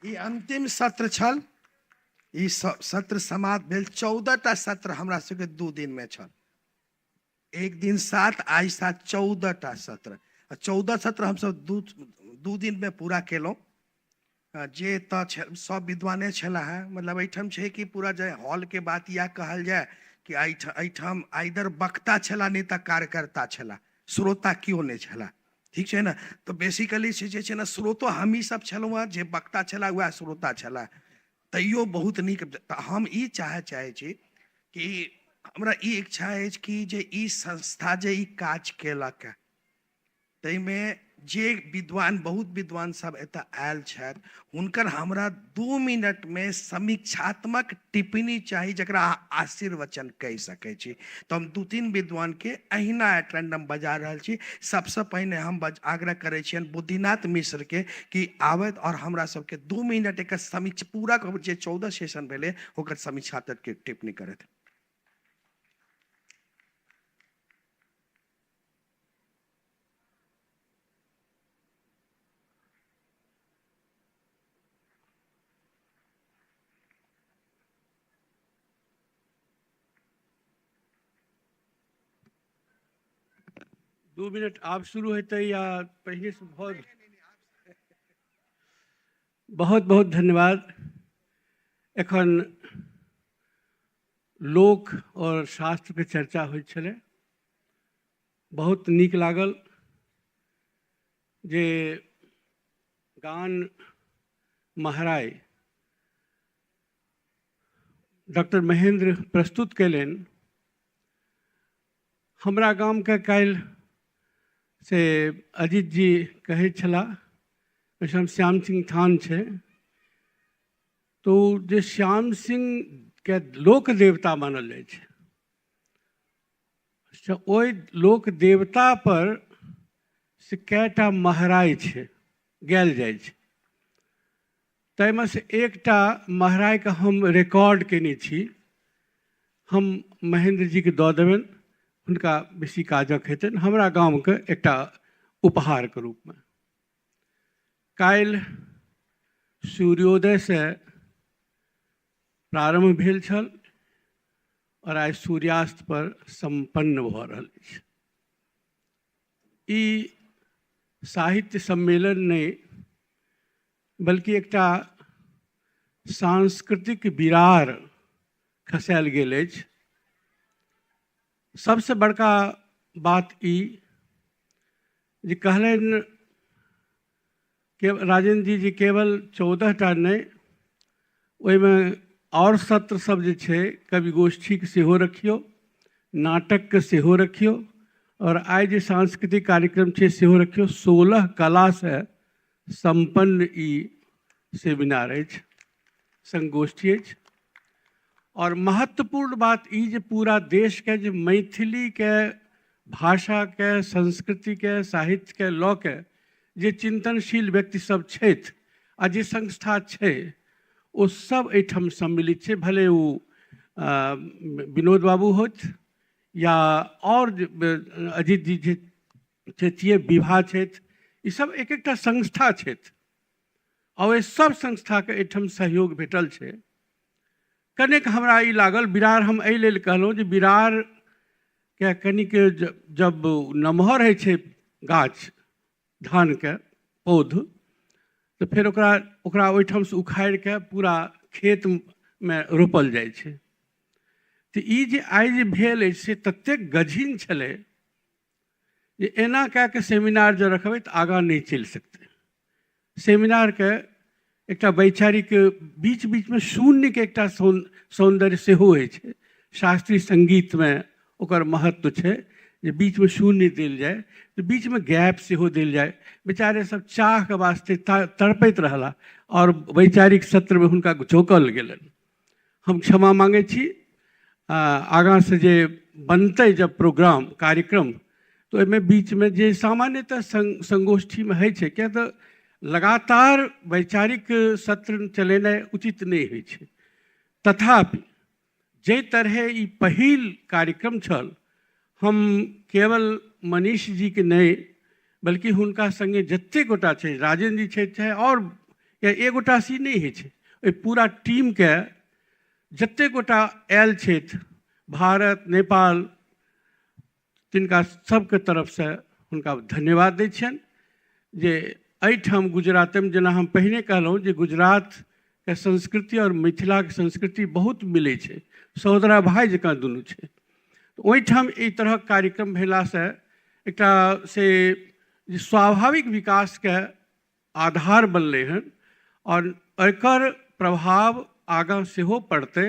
ई अंतिम सत्र छल। ई सत्र समाप्त भेल। 14टा सत्र हमरा सबके 2 दिन में छल। एक दिन 7, आइ 7, 14टा सत्र। आ 14 सत्र हमसब दू दिन में पूरा केलहुँ। जे तऽ सब विद्वाने छलाह हेँ। मतलब एहिठाम छै कि पूरा जे हॉल के बात इएह कहल जाय कि एहिठाम आइदर वक्ता छलाह नहि तऽ कार्यकर्ता छलाह, श्रोता केओ नहि छलाह। ठीक छै ने? तऽ बेसिकली जे छै ने श्रोतो हमही सब छलहुँ हेँ, जे वक्ता छलाह वएह श्रोता छलाह। तैयो बहुत नीक। तऽ हम ई चाहै छी कि हमरा ई इच्छा अछि कि जे ई संस्था जे ई काज केलक हँ ताहिमे जे विद्वान, बहुत विद्वान सब एतऽ आयल छथि, हुनकर हमरा 2 मिनटमे समीक्षात्मक टिप्पणी चाही जकरा अहाँ आशीर्वचन कहि सकै छी। तऽ हम 2-3 विद्वानके अहिना एट रैंडम बजा रहल छी। सबसँ पहिने हम आग्रह करै छियनि बुद्धिनाथ मिश्रके कि आबथि आओर हमरा सबके 2 मिनट एकर समीक्षा पूरा जे 14 सेशन भेलै ओकर समीक्षात्मक टिप्पणी करथि। दू मिनट आब शुरू हेतै या पहिने से भऽ गेल? बहुत बहुत धन्यवाद। एखन लोक और शास्त्र के चर्चा होइत छलै, बहुत नीक लागल जे गान महराइ डॉक्टर महेंद्र प्रस्तुत कयलनि। हमरा गामके काल्हि से अजीत जी कहै छलाह, ओहिठाम श्याम सिंह थान छै, तो जे श्याम सिंहके लोक देवता मानल जाइ छै, से ओहि लोक देवता पर से कएटा महराइ छै गायल जाइ छै, ताहिमे से एकटा महराइके हम रिकॉर्ड कयने छी। हम महेंद्र जीके दऽ देबनि, हुनका बेसी काजक हेतनि, हमरा गामके एकटा उपहारके रूपमे। काल्हि सूर्योदयसँ प्रारम्भ भेल छल और आइ सूर्यास्त पर सम्पन्न भऽ रहल अछि। ई साहित्य सम्मेलन नहि बल्कि एकटा सांस्कृतिक बिरार खसायल गेल अछि। सबसँ बड़का बात ई जे कहलनि के राजेंद्र जी जे केवल 14टा नहि, ओहिमे आओर सत्र सब जे छै कवि गोष्ठीके सेहो रखियौ, नाटकके सेहो रखियौ, और आइ जे सांस्कृतिक कार्यक्रम छै सेहो रखियौ। 16 कलासँ सम्पन्न ई सेमिनार अछि, संगोष्ठी अछि। और महत्वपूर्ण बात ई जे पूरा देशके जे मैथिलीके भाषाके संस्कृतिके साहित्यके लऽ के जे चिंतनशील व्यक्ति सब छथि आ जे संस्था छै ओ सब एहिठाम सम्मिलित छै, भले ओ विनोद बाबू होथि या और अजीत जी जे छथिए, विभा छथि, ई सब एक एकटा संस्था छथि और एहि सब संस्थाके एहिठाम सहयोग भेटल छै। कनेक हमरा ई लागल बिरार, हम एहि लेल कहलहुँ जे बिरारके कनिक जब नमहर होइ छै गाछ धानके पौध, तऽ फेर ओकरा ओहिठामसँ उखाड़िके पूरा खेतमे रोपल जाइ छै। तऽ ई जे आइ जे भेल अछि से ततेक गझिन छलै जे एना कए कऽ सेमिनार जँ रखबै तऽ आगाँ नहि चलि सकतै। सेमिनारके एकटा वैचारिक बीच बीचमे शून्यके एकटा सौन्दर्य सेहो होइ छै। शास्त्रीय सङ्गीतमे ओकर महत्व छै जे बीचमे शून्य देल जाय, तऽ बीचमे गैप सेहो देल जाय। बेचारे सब चाहके वास्ते तड़पैत रहला आओर वैचारिक सत्रमे हुनका झोंकल गेलनि। हम क्षमा मांगै छी। आगाँसँ जे बनतै जब प्रोग्राम कार्यक्रम तऽ ओहिमे बीचमे जे सामान्यतः संगोष्ठीमे होइ छै, किएक तऽ लगातार वैचारिक सत्र चलेनाइ उचित नहि होइ छै। तथापि जाहि तरहे ई पहिल कार्यक्रम छल, हम केवल मनीष जीके नहि बल्कि हुनका सङ्गे जतेक गोटा छै, राजेन्द्र जी छथि चाहे आओर या एक गोटासँ ई नहि होइ छै, ओहि पूरा टीमके जतेक गोटा आयल छथि भारत नेपाल, तिनका सबके तरफसँ हुनका धन्यवाद दै छियनि जे एहिठाम गुजरातमे, जेना हम पहिने कहलहुँ जे गुजरातके संस्कृति आओर मिथिलाके संस्कृति बहुत मिलै छै, सहोदरा भाइ जकाँ दुनू छै। ओहिठाम एहि तरहक कार्यक्रम भेलासँ एकटा से जे स्वाभाविक विकासके आधार बनलै हन आओर एकर प्रभाव आगाँ सेहो पड़तै,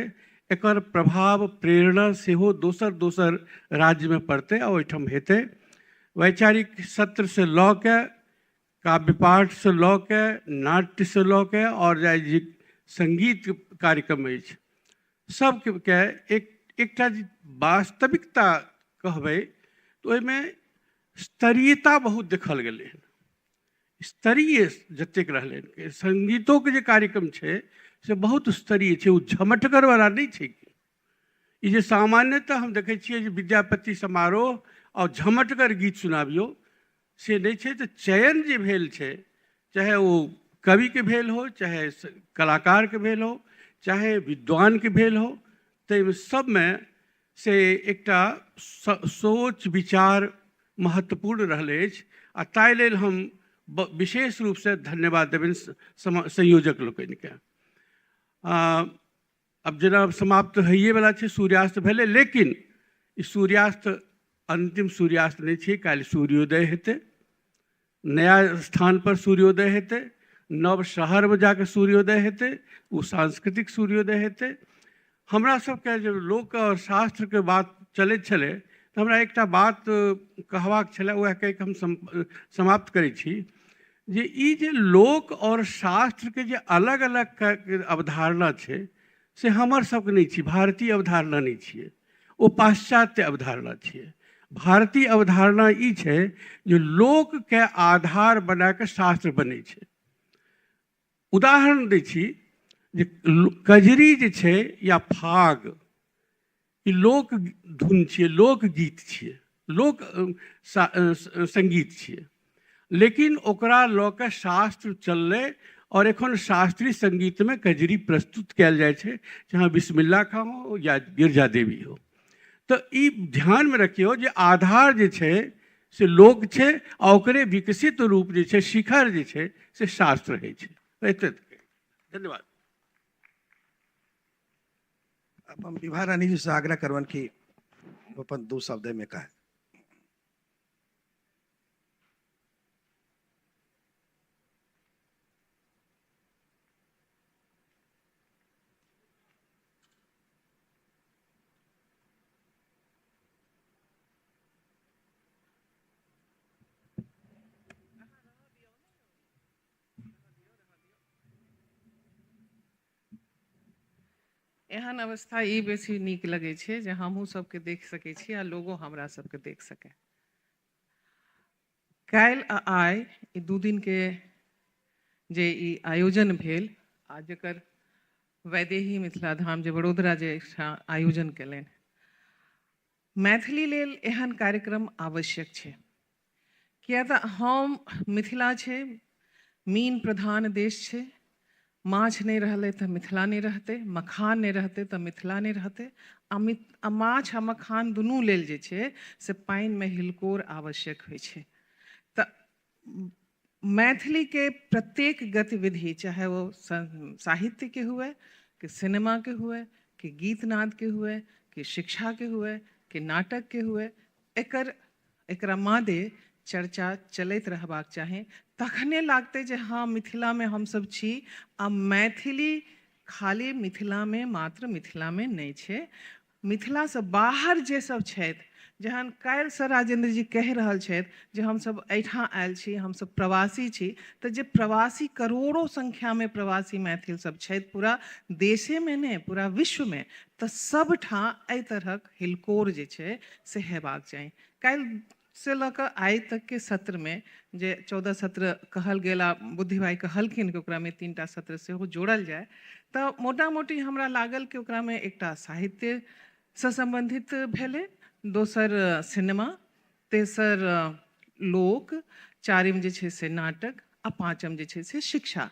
एकर प्रभाव प्रेरणा सेहो दोसर दोसर राज्यमे पड़तै आ ओहिठाम हेतै। वैचारिक सत्रसँ लऽ के काव्यपाठसँ लऽ के नाट्यसँ लऽ के आओर जे सङ्गीत कार्यक्रम अछि सबके एकटा जे वास्तविकता कहबै तऽ ओहिमे स्तरीयता बहुत देखल गेलै हन। स्तरीय जतेक रहलै सङ्गीतोके जे कार्यक्रम छै से बहुत स्तरीय छै, ओ झमटगरवला नहि छै। ई जे सामान्यतः हम देखै छियै जे विद्यापति समारोह आओर झमटगर गीत सुनाबियौ से नहि छै। तऽ चयन जे भेल छै, चाहे ओ कविके भेल हो, चाहे कलाकारके भेल हो, चाहे विद्वानके भेल हो, ताहिमे सबमे से एकटा सोच विचार महत्वपूर्ण रहल अछि आ ताहि लेल हम विशेष रूपसँ धन्यवाद देबनि संयोजक लोकनिके। आब जेना समाप्त होइएवला छै, सूर्यास्त भेलै, लेकिन ई सूर्यास्त अन्तिम सूर्यास्त नहि छै। काल्हि सूर्योदय हेतै, नया स्थानपर सूर्योदय हेतै, नव शहरमे जाकऽ सूर्योदय हेतै, ओ सांस्कृतिक सूर्योदय हेतै। हमरा सबके जे लोक आओर शास्त्रके बात चलैत छलै तऽ हमरा एकटा बात कहबाक छलै, वएह कहिके हम समाप्त करै छी जे ई जे लोक आओर शास्त्रके जे अलग अलग अवधारणा छै से हमर सबके नहि छी, भारतीय अवधारणा नहि छियै, ओ पाश्चात्य अवधारणा छियै। भारतीय अवधारणा ई छै जे लोकके आधार बना कऽ शास्त्र बनै छै। उदाहरण दै छी जे कजरी जे छै या फाग, ई लोक धुन छियै, लोकगीत छियै, लोक सङ्गीत छियै, लेकिन ओकरा लऽ कऽ शास्त्र चललै आओर एखन शास्त्रीय सङ्गीतमे कजरी प्रस्तुत कयल जाइ छै, चाहे बिस्मिल्ला खाँ हो या गिरजा देवी हो। तऽ ई ध्यानमे रखियौ जे आधार जे छै से लोक छै आ ओकरे विकसित रूप जे छै, शिखर जे छै से शास्त्र होइ छै। एते धन्यवाद। अब हम विभा रानी जी से आग्रह करवन कि अपन दो शब्द में कहे। एहन अवस्था ई बेसी नीक लगै छै जे हमहूँ सबके देख सकै छी आ लोगो हमरा सबके देख सकै। काल्हि आ आइ ई 2 दिनके जे ई आयोजन भेल आ जकर वैदेही मिथिला धाम जे वडोदरा जे आयोजन केलनि, मैथिली लेल एहन कार्यक्रम आवश्यक छै। किया तऽ हम मिथिला छै, मीन प्रधान देश छै, माछ नहि रहलै तऽ मिथिला नहि रहतै, मखान नहि रहतै तऽ मिथिला नहि रहतै, आ माछ आ मखान दुनू लेल जे छै से पानिमे हिलकोर आवश्यक होइ छै। तऽ मैथिलीके प्रत्येक गतिविधि, चाहे वो साहित्यके हुए कि सिनेमाके हुए कि गीतनादके हुए कि शिक्षाके हुए कि नाटकके हुए, एकरा मादे चर्चा चलैत रहबाक चाही। तखने लागतै जे हँ मिथिलामे हमसब छी आ मैथिली खाली मिथिलामे मात्र मिथिलामे नहि छै, मिथिलासँ बाहर जे सब छथि। जहन काल्हिसँ राजेंद्र जी कहि रहल छथि जे हमसब एहिठाम आयल छी, हमसब प्रवासी छी, तऽ जे प्रवासी करोड़ों संख्यामे प्रवासी मैथिल सब छथि पूरा देशेमे नहि पूरा विश्वमे, तऽ सबठाम एहि तरहक हिलकोर जे छै से हेबाक चाही। काल्हिसँ लऽ कऽ आइ तकके सत्रमे जे 14 सत्र कहल गेल आ बुद्धि भाइ कहलखिन कि ओकरामे 3टा सत्र सेहो जोड़ल जाय, तऽ मोटा मोटी हमरा लागल कि ओकरामे एकटा साहित्यसँ सम्बन्धित भेलै, दोसर सिनेमा, तेसर लोक, चारिम जे छै से नाटक आ पाँचम जे छै से शिक्षा।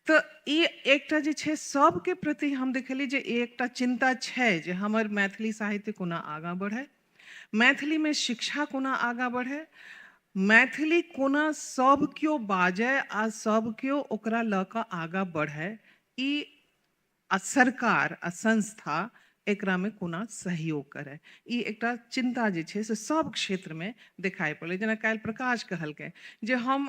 तऽ ई एकटा जे छै सबके प्रति हम देखलियै जे एकटा चिन्ता छै जे हमर मैथिली साहित्य कोना आगाँ बढ़ै, मैथिलीमे शिक्षा कोना आगाँ बढ़ै, मैथिली कोना सब केओ बाजै आ सब केओ ओकरा लऽ कऽ आगाँ बढ़ै, ई आ सरकार आ संस्था एकरामे कोना सहयोग करै, ई एकटा चिन्ता जे छै से सब क्षेत्रमे देखाइ पड़लै। जेना काल्हि प्रकाश कहलकै जे हम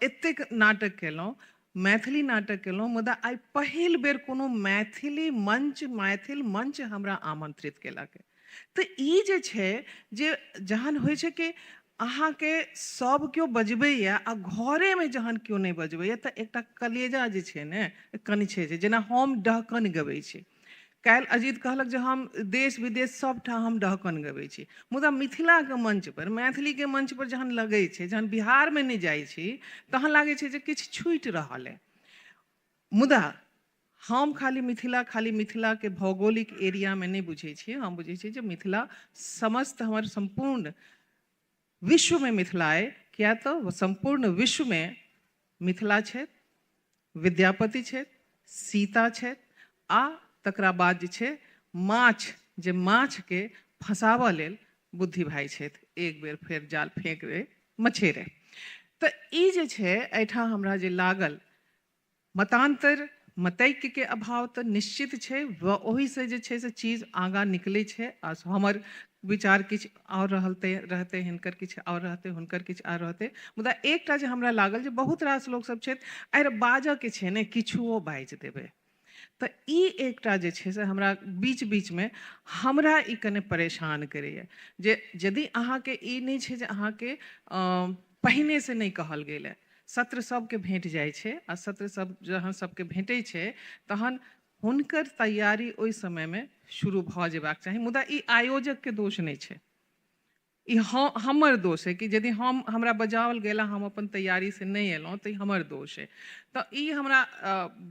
एतेक नाटक केलहुँ, मैथिली नाटक केलहुँ, मुदा आइ पहिल बेर कोनो मैथिली मंच, मैथिल मंच हमरा आमंत्रित केलक। तऽ ई जे छै जे जहन होइ छै कि अहाँके सब केओ बजबैया आ घरेमे जहन केओ नहि बजबैया तऽ एकटा कलेजा जे छै ने कनि छै, जेना हम डहकन गबै छी। काल्हि अजीत कहलक जे हम देश विदेश सबठाम हम डहकन गबै छी, मुदा मिथिलाके मंच पर, मैथिलीके मंच पर जहन लगै छै, जहन बिहारमे नहि जाइ छी तहन लागै छै जे किछु छूटि रहल अइ। मुदा हम खाली मिथिला, खाली मिथिलाके भौगोलिक एरियामे नहि बुझै छियै, हम बुझै छियै जे मिथिला समस्त हमर सम्पूर्ण विश्वमे मिथिला अइ, किया तऽ सम्पूर्ण विश्वमे मिथिला छथि, विद्यापति छथि, सीता छथि, आ तकरा बाद जे छै माछ, जे माछके फँसाबऽ लेल बुद्धि भाइ छथि, एक बेर फेर जाल फेंक रे मछेरे। तऽ ई जे छै एहिठाम हमरा जे लागल मतान्तर मतैक्यके अभाव तऽ निश्चित छै, ओहिसँ जे छै से चीज आगाँ निकलै छै। आ हमर विचार किछु आओर रहलतै रहतै, हिनकर किछु आओर रहतै, हुनकर किछु आओर रहतै, मुदा एकटा जे हमरा लागल जे बहुत रास लोकसभ छथि, आर बाजऽके छै ने किछुओ बाजि देबै, तऽ ई एकटा जे छै से हमरा बीच बीचमे हमरा ई कने परेशान करैए जे यदि अहाँके ई नहि छै जे अहाँके पहिनेसँ नहि कहल गेल है, सत्र सबके भेट जाइ छै आ सत्र सब जहन सबके भेटै छै तहन हुनकर तैयारी ओहि समयमे शुरू भऽ जेबाक चाही। मुदा ई आयोजकके दोष नहि छै, ई हमर दोष है कि यदि हम हमरा बजाओल गेल आ हम अपन तैयारी से नहि एलहुँ तऽ ई हमर दोष है। तऽ ई हमरा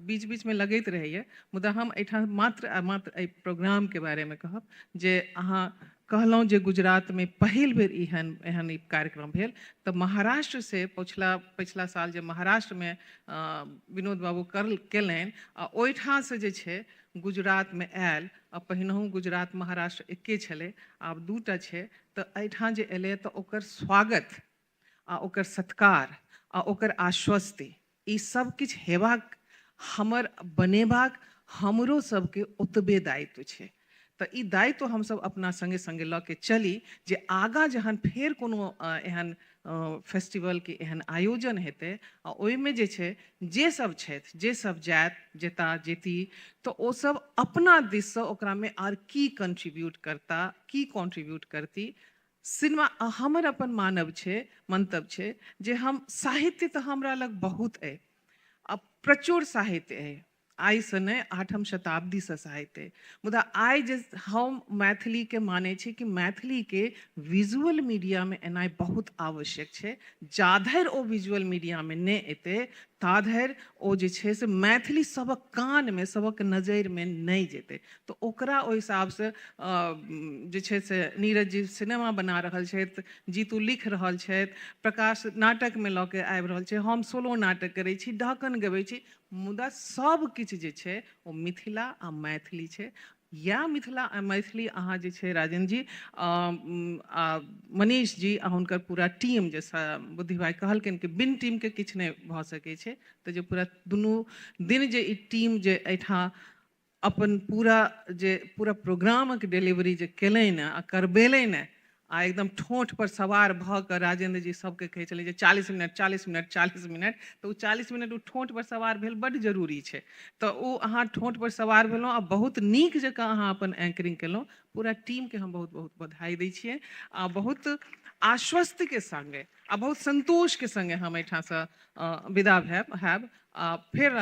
बीच बीचमे लगैत रहैए। मुदा हम एहिठाम मात्र आ मात्र एहि प्रोग्रामके बारेमे कहब जे अहाँ कहलहुँ जे गुजरातमे पहिल बेर एहन एहन कार्यक्रम भेल, तऽ महाराष्ट्र से पछिला पछिला साल जे महाराष्ट्रमे विनोद बाबू केलनि आ ओहिठामसँ जे छै गुजरातमे आयल, आ पहिनहुँ गुजरात महाराष्ट्र एके छलै, आब दूटा छै, तऽ एहिठाम जे एलै तऽ ओकर स्वागत आ ओकर सत्कार आ ओकर आश्वस्ति ई सब किछु हेबाक, हमर बनेबाक हमरो सबके ओतबे दायित्व छै। तऽ ई दायित्व हमसब अपना सङ्गे सङ्गे लऽ के चली जे आगाँ जहन फेर कोनो एहन फेस्टिवलके एहन आयोजन हेतै आ ओहिमे जे छै जे सब छथि, जे सब जायत, जेता, जेती, तऽ ओ सब अपना दिससँ ओकरामे आर की कंट्रीब्यूट करता, की कंट्रीब्यूट करती। सिनेमा हमर अपन मानव छै, मंतव्य छै जे हम साहित्य तऽ हमरा लग बहुत अइ आ प्रचुर साहित्य अइ, आइसँ नहि 8म शताब्दीसँ साहित्य अइ, मुदा आइ जे हम मैथिलीके मानै छी कि मैथिलीके विजुअल मीडियामे एनाइ बहुत आवश्यक छै। जाधरि ओ विजुअल मीडियामे नहि एतै ताधरि ओ जे छै से मैथिली सबक कानमे, सबक नजरिमे नहि जेतै। तऽ ओकरा ओहि हिसाबसँ जे छै से नीरज जी सिनेमा बना रहल छथि, जीतू लिख रहल छथि, प्रकाश नाटकमे लऽ के आबि रहल छै, हम सोलो नाटक करै छी, ढहकन गबै छी, मुदा सब किछु जे छै ओ मिथिला आ मैथिली छै। या मिथिला आ मैथिली अहाँ जे छै राजन जी आ मनीष जी आ हुनकर पूरा टीम, जे बुद्धि भाई कहलखिन कि बिन टीमके किछु नहि भऽ सकै छै, तऽ जे पूरा दुनू दिन जे ई टीम जे एहिठाम अपन पूरा जे पूरा प्रोग्रामक डिलीवरी जे केलनि आ करबेलनि आ एकदम ठोंठ पर सवार भऽ कऽ राजेंद्र जी सबके कहै छलै जे 40 मिनट 40 मिनट 40 मिनट, तऽ ओ 40 मिनट ओ ठोंठ पर सवार भेल बड्ड जरूरी छै। तऽ ओ अहाँ ठोंठ पर सवार भेलहुँ आ बहुत नीक जकाँ अहाँ अपन एंकरिंग केलहुँ। पूरा टीमके हम बहुत बहुत बधाई दै छियै आ बहुत आश्वस्तिके संगे आ बहुत संतोषके संगे हम एहिठामसँ विदा हैब। आ फेर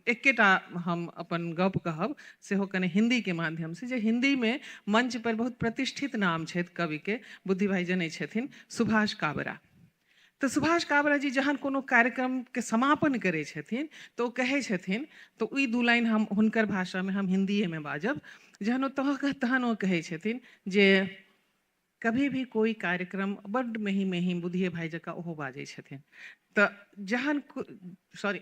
एकेटा हम अपन गप कहब, सेहो कने हिंदी के माध्यम से, जे हिंदी में मंच पर बहुत प्रतिष्ठित नाम छथि कवि के, बुद्धि भाई जनै छथिन, सुभाष काबरा। तऽ सुभाष काबरा जी जहन कोनो कार्यक्रम के समापन करै छथिन तऽ ओ कहै छथिन, तऽ ई दू लाइन हम हुनकर भाषा में हम हिंदीए में बाजब, जहन ओ तहन ओ कहै छथिन जे कभी भी कोई कार्यक्रम, बड्ड मेही मेही बुधिए भाई जकाँ ओहो बाजै छथिन, तऽ जहन सॉरी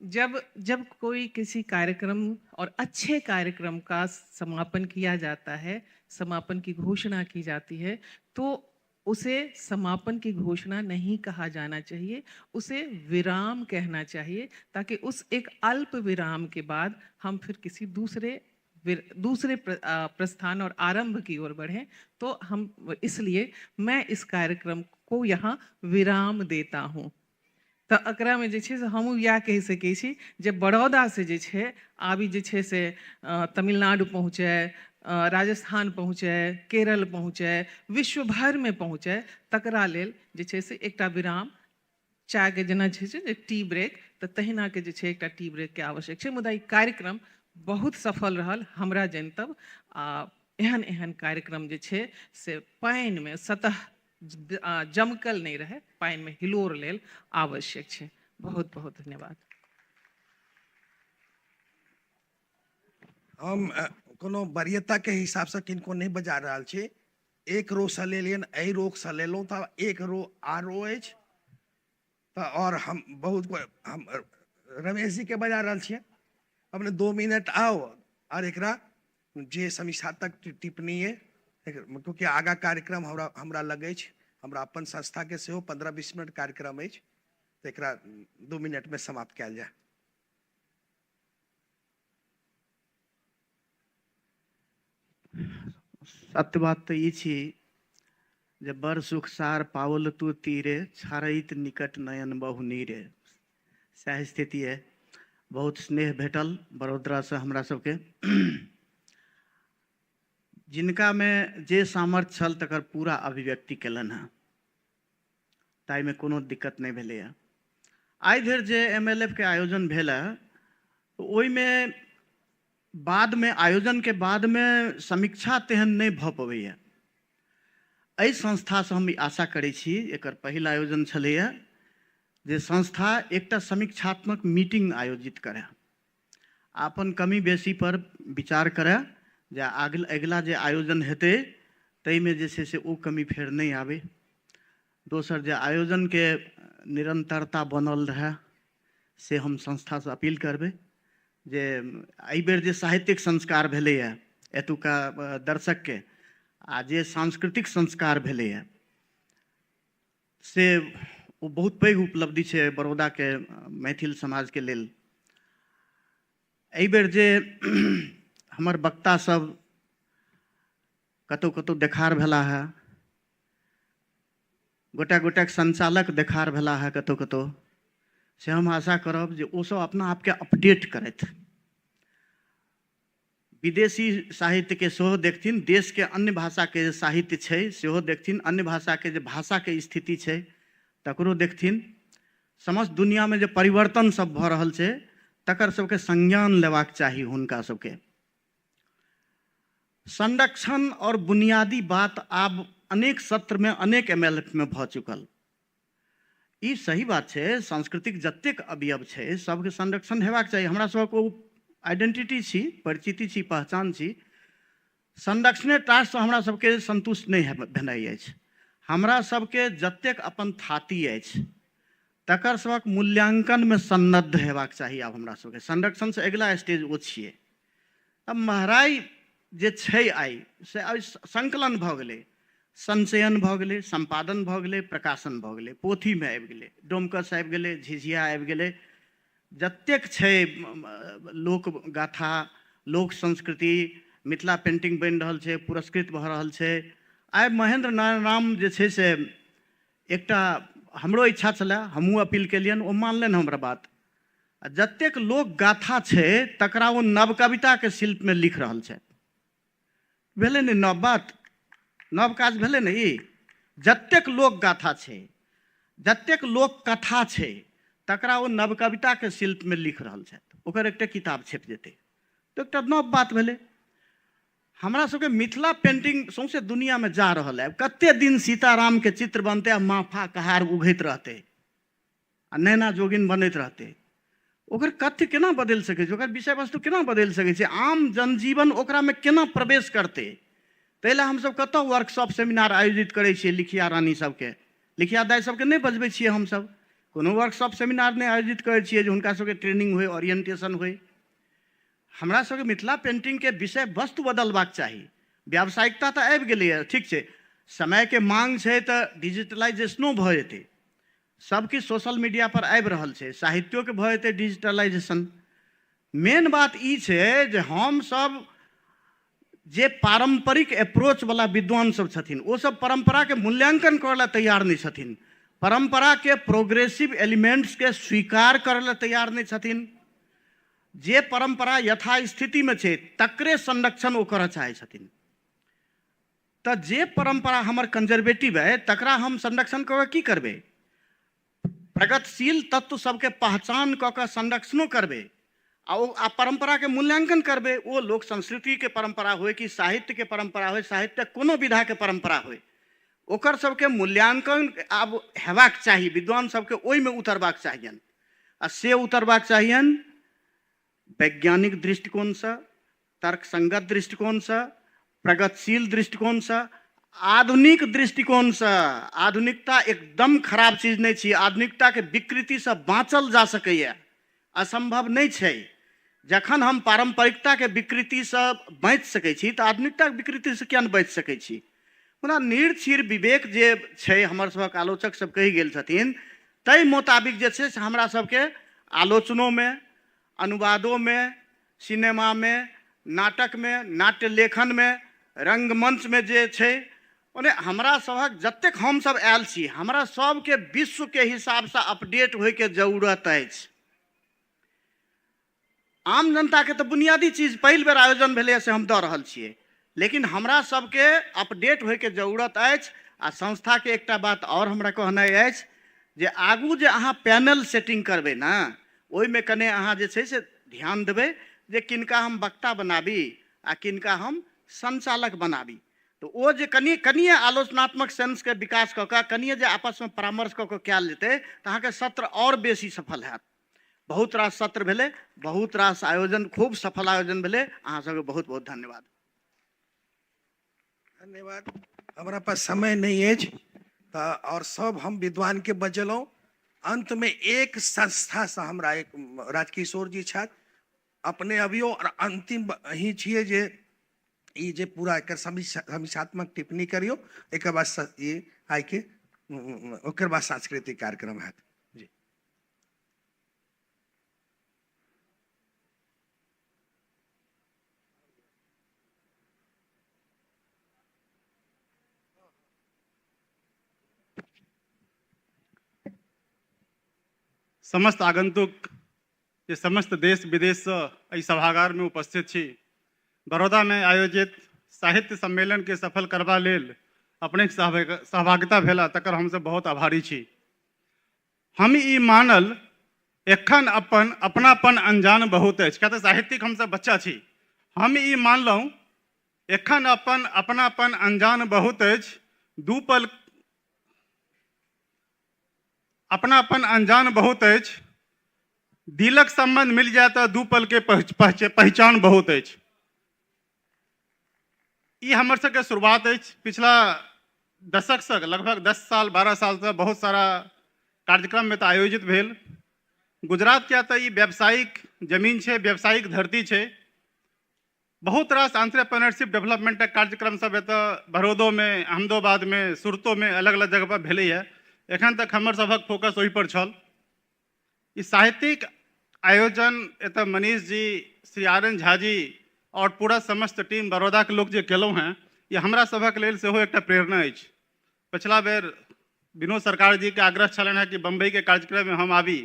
जब जब कोई किसी कार्यक्रम और अच्छे कार्यक्रम का समापन किया जाता है, समापन की घोषणा की जाती है, तो उसे समापन की घोषणा नहीं कहा जाना चाहिए, उसे विराम कहना चाहिए, ताकि उस एक अल्प विराम के बाद हम फिर किसी दूसरे दूसरे प्रस्थान और आरंभ की ओर बढ़ें। तो हम इसलिए मैं इस कार्यक्रम को यहाँ विराम देता हूँ। तऽ एकरामे जे छै से हमहूँ इएह कहि सकै छी जे बड़ौदासँ जे छै आब ई जे छै से तमिलनाडु पहुँचै, राजस्थान पहुँचै, केरल पहुँचै, विश्व भरिमे पहुँचै, तकरा लेल जे छै से एकटा विराम, चायके जेना छै जे टी ब्रेक, तऽ तहिनाके जे छै एकटा टी ब्रेकके आवश्यक छै। मुदा ई कार्यक्रम बहुत सफल रहल हमरा जनतब, आ एहन एहन कार्यक्रम जे छै से पानिमे सतह जमकल नहि रहै, पानिमे हिलोर लेल आवश्यक छै। बहुत बहुत धन्यवाद। हम कोनो वरीयताके हिसाबसँ किनको नहि बजा रहल छी। एक रो सँ लेलियनि, एहि रोकसँ लेलहुँ तऽ एक रो आरो अछि तऽ आओर हम बहुत हम रमेश जीके बजा रहल छियै। अपने 2 मिनट आउ आओर एकरा जे समीक्षात्मक टिप्पणी अइ, क्योंकि आगाँ कार्यक्रम हमरा हमरा लग अछि, हमरा अपन संस्थाके सेहो 15-20 मिनट कार्यक्रम अछि, तऽ एकरा 2 मिनटमे समाप्त कयल जाय। सत्य बात तऽ ई छी जे बड़ सुख सार पाओल तू तीरे, छाड़ैत निकट नयन बहु नीरे। सएह स्थिति अइ। बहुत स्नेह भेटल बड़ोदरासँ हमरा सबके। जिनकामे जे सामर्थ्य छल तकर पूरा अभिव्यक्ति केलनि हेँ, ताहिमे कोनो दिक्कत नहि भेलैए। आइ धरि जे एम एल एफ के आयोजन भेल हेँ ओहिमे बादमे आयोजनके बादमे समीक्षा तेहन नहि भऽ पबैए। एहि संस्थासँ हम ई आशा करै छी, एकर पहिल आयोजन छलैए जे संस्था एकटा समीक्षात्मक मीटिंग आयोजित करय, अपन कमी बेसी पर विचार करय जे अगिला जे आयोजन हेतै ताहिमे जे छै से ओ कमी फेर नहि आबै। दोसर जे आयोजनके निरन्तरता बनल रहए से हम संस्थासँ अपील करबै जे एहिबेर जे साहित्यिक संस्कार भेलैए एतुका दर्शकके आ जे सांस्कृतिक संस्कार भेलैए से ओ बहुत पैघ उपलब्धि छै बड़ौदाके मैथिल समाजके लेल। एहिबेर जे हमर वक्ता सब कतहु कतहु देखार भेला हेँ, गोटा गोटाके संचालक देखार भेला हेँ कतहु कतहु, से हम आशा करब जे ओसब अपना आपके अपडेट करथि, विदेशी साहित्यके सेहो देखथिन, देशके अन्य भाषाके जे साहित्य छै सेहो देखथिन, अन्य भाषाके जे भाषाके स्थिति छै तकरो देखथिन, समस्त दुनिआँमे जे परिवर्तन सब भऽ रहल छै तकर सबके संज्ञान लेबाक चाही हुनका सबके। संरक्षण और बुनियादी बात आब अनेक सत्रमे अनेक एम एल एफ मे भऽ चुकल। ई सही बात छै, सांस्कृतिक जतेक अवयव छै सबके संरक्षण हेबाक चाही। हमरा सबक ओ आइडेंटिटी छी, परिचिति छी, पहचान छी। संरक्षणे टासँ हमरा सबके संतुष्ट नहि भेनाइ अछि। हमरा सबके जतेक अपन थाती अछि तकर सबक मूल्यांकनमे सन्नद्ध हेबाक चाही। आब हमरा सबके संरक्षणसँ अगिला स्टेज ओ छियै। अब महराइ जे छै आइ से आइ संकलन भऽ गेलै, संचयन भऽ गेलै, सम्पादन भऽ गेलै, प्रकाशन भऽ गेलै, पोथीमे आबि गेलै, डोमकस आबि गेलै, झिझिया आबि गेलै, जतेक छै लोक गाथा, लोक संस्कृति, मिथिला पेंटिंग बनि रहल छै, पुरस्कृत भऽ रहल छै। आइ महेंद्र नारायण राम जे छै से एकटा हमरो इच्छा छलए, हमहूँ अपील केलियनि, ओ मानलनि हमरा बात। आ जतेक लोक गाथा छै तकरा ओ नव कविताके शिल्पमे लिख रहल छथि। भेलै ने नव बात, नव काज भेलै ने ई। जतेक लोक गाथा छै, जतेक लोक कथा छै तकरा ओ नव कविताके शिल्पमे लिख रहल छथि, ओकर एकटा किताब छपि जेतै तऽ एकटा नव बात भेलै। हमरा सबके मिथिला पेंटिंग सौंसे दुनियामे जा रहल है। कते दिन सीतारामके चित्र बनतै आ माफा कहार उघैत रहतै आ नैना जोगिन बनैत रहतै? ओकर कथ्य केना बदलि सकै छै? ओकर विषय वस्तु केना बदलि सकै छै? आम जनजीवन ओकरामे केना प्रवेश करतै? ताहि लए हमसब कतऽ वर्कशॉप सेमिनार आयोजित करै छियै? लिखिया रानी सबके, लिखिया दाइ सबके नहि बजबै छियै हमसब। कोनो वर्कशॉप सेमिनार नहि आयोजित करै छियै जे हुनका सबके ट्रेनिंग होइ, ओरिएंटेशन होइ। हमरा सबके मिथिला पेंटिंगके विषय वस्तु बदलबाक चाही। व्यावसायिकता तऽ आबि गेलैए, ठीक छै, समयके मांग छै तऽ डिजिटलाइजेशनो भऽ जेतै, सबकिछु सोशल मीडिया पर आबि रहल छै, साहित्योके भऽ जेतै डिजिटलाइजेशन। मेन बात ई छै जे हमसब जे पारम्परिक अप्रोचवला विद्वान सब छथिन ओ सब परम्पराके मूल्यांकन करऽ लए तैयार नहि छथिन, परम्पराके प्रोग्रेसिव एलिमेंट्सके स्वीकार करऽ लए तैयार नहि छथिन। जे परम्परा यथास्थितिमे छै तकरे संरक्षण ओ करऽ चाहै छथिन। तऽ जे परम्परा हमर कंजर्वेटिव अइ तकरा हम संरक्षण कऽ कऽ की करबै? प्रगतिशील तत्व सबके पहचान कऽ कऽ संरक्षणो करबै आ ओ आ परम्पराके मूल्यांकन करबै। ओ लोक संस्कृतिके परम्परा होइ कि साहित्यके परम्परा होइ, साहित्यक कोनो विधाके परम्परा होइ, ओकर सबके मूल्यांकन आब हेबाक चाही। विद्वान सबके ओहिमे उतरबाक चाहियनि आ से उतरबाक चाहियनि वैज्ञानिक दृष्टिकोणसँ, तर्कसंगत दृष्टिकोणसँ, प्रगतिशील दृष्टिकोणसँ, आधुनिक दृष्टिकोणसँ। आधुनिकता एकदम खराब चीज नहि छी, आधुनिकताके विकृतिसँ बाँचल जा सकैए, असम्भव नहि छै। जखन हम पारम्परिकताके विकृतिसँ बाँचि सकै छी तऽ आधुनिकताके विकृतिसँ किया नहि बाँचि सकै छी? ओना नीर क्षीर विवेक जे छै हमर सभक आलोचक सब कहि गेल छथिन, ताहि मोताबिक जे छै से हमरा सबके आलोचनोमे, अनुवादोमे, सिनेमामे, नाटकमे, नाट्य लेखनमे, रङ्गमञ्चमे जे छै, ओने हमरा सभक जतेक हमसब आयल छी हमरा सबके विश्वके हिसाबसँ अपडेट होइके जरूरत अछि। आम जनताके तऽ बुनियादी चीज पहिल बेर आयोजन भेलैए से हम दऽ रहल छियै, लेकिन हमरा सबके अपडेट होइके जरूरत अछि। आ संस्थाके एकटा बात आओर हमरा कहनाइ अछि जे आगू जे अहाँ पैनल सेटिंग करबै ने, ओहिमे कने अहाँ जे छै से ध्यान देबै जे किनका हम वक्ता बनाबी आ किनका हम संचालक बनाबी। तऽ ओ जे कनि कनिए आलोचनात्मक सेंसके विकास कऽ कऽ कनिए जे आपसमे परामर्श कऽ कऽ कयल जेतै तऽ अहाँके सत्र आओर बेसी सफल हैत। बहुत रास सत्र भेलै, बहुत रास आयोजन, खूब सफल आयोजन भेलै। अहाँ सबके बहुत बहुत धन्यवाद। धन्यवाद। हमरा पास समय नहि अछि तऽ आओर सब हम विद्वानके बजेलहुँ। अन्तमे एक संस्थासँ हमरा एक राजकिशोर जी छथि, अपने अबियौ आओर अन्तिम अहीं छियै जे ई जे पूरा एकर समीक्षात्मक टिप्पणी करियौ, एकर बाद ई आइके ओकर बाद सांस्कृतिक कार्यक्रम हैत। जी। समस्त आगंतुक जे समस्त देश विदेशसँ एहि सभागारमे उपस्थित छी, बड़ौदामे आयोजित साहित्य सम्मेलनके सफल करबा लेल अपनेक सहभागिता भेला तकर हमसब बहुत आभारी छी। हम ई मानल एखन अपन अपनापन अनजान बहुत अछि, किया तऽ साहित्यिक हमसब बच्चा छी। हम ई मानलहुँ एखन अपन अपनापन अनजान बहुत अछि, दू पल अपनापन अनजान बहुत अछि, दिलक सम्बन्ध मिल जाय तऽ दू पलके पहिचान बहुत अछि। ई हमर सबके शुरुआत अछि। पिछला दशकसँ लगभग 10 साल 12 सालसँ बहुत सारा कार्यक्रम एतऽ आयोजित भेल। गुजरात किया तऽ ई व्यावसायिक जमीन छै, व्यावसायिक धरती छै। बहुत रास एंटरप्रेन्योरशिप डेवलपमेंटक कार्यक्रम सब एतऽ बड़ौदोमे, अहमदोबादमे, सूरतोमे अलग अलग जगह पर भेलैए। एखन तक हमर सभक फोकस ओहिपर छल। ई साहित्यिक आयोजन एतऽ मनीष जी, श्री आर एन झा जी आओर पूरा समस्त टीम बड़ौदाके लोक जे केलहुँ हेँ, ई हमरा सभक लेल सेहो एकटा प्रेरणा अछि। पछिला बेर विनोद सरकार जीके आग्रह छलनि हेँ कि बम्बईके कार्यक्रममे हम आबी,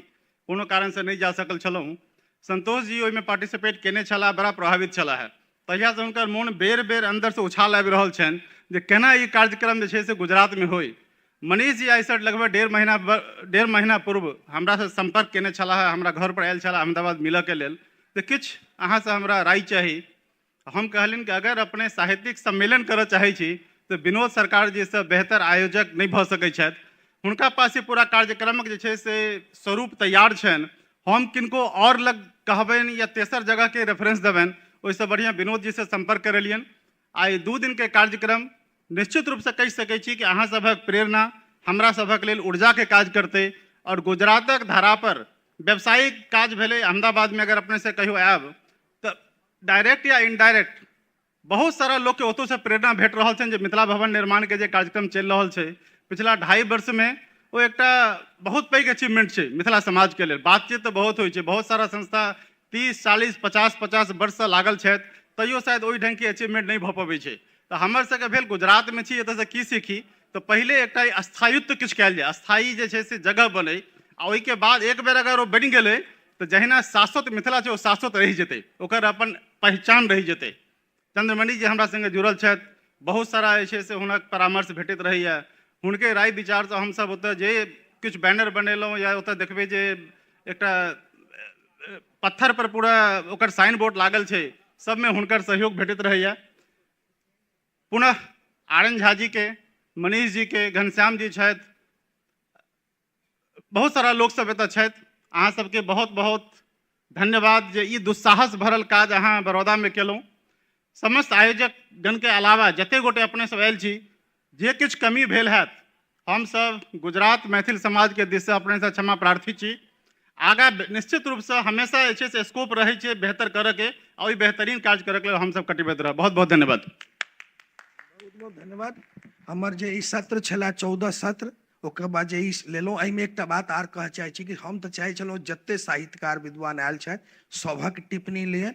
कोनो कारणसँ नहि जा सकल छलहुँ। संतोष जी ओहिमे पार्टिसिपेट केने छलाह, बड़ा प्रभावित छलाह हेँ। तहियासँ हुनकर मोन बेर बेर अन्दरसँ उछाल आबि रहल छनि जे केना ई कार्यक्रम जे छै से गुजरातमे होइ। मनीष जी आइसँ लगभग 1.5 महीना पूर्व हमरासँ सम्पर्क केने छलाह, हमरा घरपर आयल छलाह अहमदाबाद मिलऽके लेल, तऽ किछु अहाँसँ हमरा राय चाही। हम कहलियनि कि अगर अपने साहित्यिक सम्मेलन करऽ चाहै छी तऽ विनोद सरकार जीसँ बेहतर आयोजक नहि भऽ सकै छथि। हुनका पास ई पूरा कार्यक्रमक जे छै से स्वरूप तैयार छनि। हम किनको आओर लग कहबनि या तेसर जगहके रेफरेंस देबनि, ओहिसँ बढ़िआँ विनोद जीसँ सम्पर्क करेलियनि। आइ 2 दिनके कार्यक्रम निश्चित रूपसँ कहि सकै छी कि अहाँ सभक प्रेरणा हमरा सभक लेल ऊर्जाके काज करतै। आओर गुजरातक धारापर व्यावसायिक काज भेलै। अहमदाबादमे अगर अपनेसँ कहियो आयब तऽ डायरेक्ट या इनडायरेक्ट बहुत सारा लोकके ओतहुसँ प्रेरणा भेट रहल छनि जे मिथिला भवन निर्माणके जे कार्यक्रम चलि रहल छै पिछला 2.5 वर्षमे, ओ एकटा बहुत पैघ अचीवमेंट छै मिथिला समाजके लेल। बातचीत तऽ बहुत होइ छै, बहुत सारा संस्था 30 40 50 50 वर्षसँ लागल छथि, तैयो शायद ओहि ढङ्गके अचीवमेंट नहि भऽ पबै छै। तऽ हमर सबके भेल गुजरातमे छी, एतऽसँ की सीखी, तऽ पहिले एकटा स्थायित्व किछु कयल जाय, स्थायी जे छै से जगह बनै, आ ओहिके बाद एक बेर अगर ओ बनि गेलै तऽ जहिना शाश्वत मिथिला छै ओ शाश्वत रहि जेतै, ओकर अपन पहिचान रहि जेतै। चंद्रमणि जी हमरा संगे जुड़ल छथि, बहुत सारा जे छै से हुनक परामर्श भेटैत रहैए, हुनके राय विचारसँ हमसब ओतऽ जे किछु बैनर बनेलहुँ या ओतऽ देखबै जे एकटा पत्थर पर पूरा ओकर साइन बोर्ड लागल छै, सबमे हुनकर सहयोग भेटैत रहैए। पुनः आर एन झा जी के, मनीष जी के, घनश्याम जी छथि, बहुत सारा लोक सब एतऽ छथि। अहाँ सबके बहुत बहुत धन्यवाद जे ई दुस्साहस भरल काज अहाँ बड़ौदामे केलहुँ। समस्त आयोजक गणके अलावा जते गोटे अपने सब आयल छी, जे किछु कमी भेल हैत हमसब गुजरात मैथिल समाजके दिससँ अपनेसँ क्षमा प्रार्थी छी। आगाँ निश्चित रूपसँ हमेशा जे छै से स्कोप रहै छै बेहतर करऽके, आ ओहि बेहतरीन काज करऽके लेल हमसब कटिबद्ध रहब। बहुत बहुत धन्यवाद। बहुत बहुत धन्यवाद। हमर जे ई सत्र छलै 14 सत्र, ओकर बाद जे ई लेलहुँ, एहिमे एकटा बात आर कहऽ चाहै छी कि हम तऽ चाहै छलहुँ जते साहित्यकार विद्वान आयल छथि सभक टिप्पणी लिअ,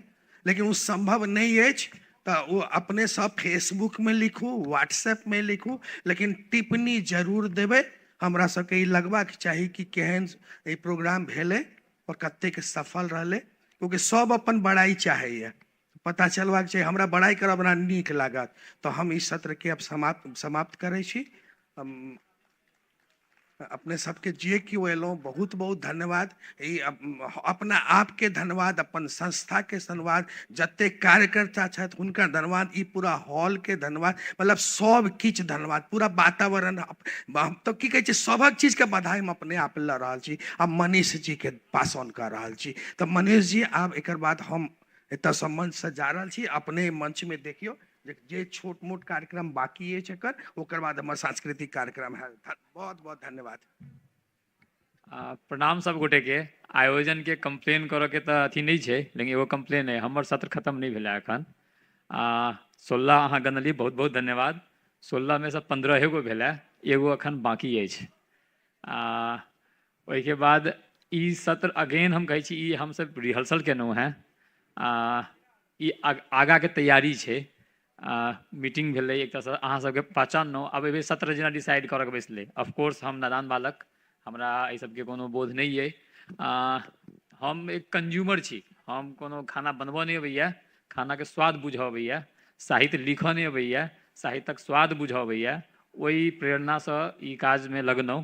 लेकिन ओ सम्भव नहि अछि, तऽ ओ अपने सब फेसबुकमे लिखू, व्हाट्सएपमे लिखू, लेकिन टिप्पणी जरूर देबै। हमरा सबके ई लगबाक चाही कि केहन ई प्रोग्राम भेलै और कतेक सफल रहलै, क्योंकि सब अपन बड़ाई चाहैए, पता चलबाक चाही। हमरा बड़ाइ करब हमरा नीक लागत। तऽ हम ई सत्रके अब समाप्त करै छी। अपने सबके जे केओ एलहुँ बहुत बहुत धन्यवाद। ई अपना आपके धन्यवाद, अपन संस्थाके धन्यवाद, जतेक कार्यकर्ता छथि हुनकर धन्यवाद, ई पूरा हॉलके धन्यवाद, मतलब सब किछु धन्यवाद, पूरा वातावरण। हम तऽ की कहै छै, सभक चीजके बधाई हम अपने आप लऽ रहल छी आ मनीष जीके पास ऑन कऽ रहल छी। तऽ मनीष जी, आब एकर बाद हम एतऽसँ मंचसँ जा रहल छी, अपने मंचमे देखियौ जे छोट मोट कार्यक्रम बाकी अछि एकर, ओकर बाद हमर सांस्कृतिक कार्यक्रम है। बहुत बहुत धन्यवाद। प्रणाम सब गोटे के। आयोजन के कंप्लेन करऽ के तऽ अथी नहि छै, लेकिन एगो कंप्लेन है, हमर सत्र खत्म नहि भेलै एखन। 16 अहाँ गनली, बहुत बहुत धन्यवाद। 16 में से 15 गो भेलै, एगो एखन बाकी अछि। ओहिके बाद ई सत्र अगेन हम कहै छी, ई हमसब रिहर्सल केलहुँ हेँ, ई आगाँके तैयारी छै। मीटिंग भेलै एक तरहसँ, अहाँ सबके पहचानलहुँ। आब एहि सत्र जेना डिसाइड करऽके बैसलै, ऑफकोर्स हम नादान बालक, हमरा एहि सबके कोनो बोध नहि अइ। हम एक कंज्यूमर छी, हम कोनो खाना बनबऽ नहि अबैए, खानाके स्वाद बुझऽ अबैए, साहित्य लिखऽ नहि अबैए, साहित्यक स्वाद बुझऽ अबैए। ओहि प्रेरणासँ ई काजमे लगलहुँ।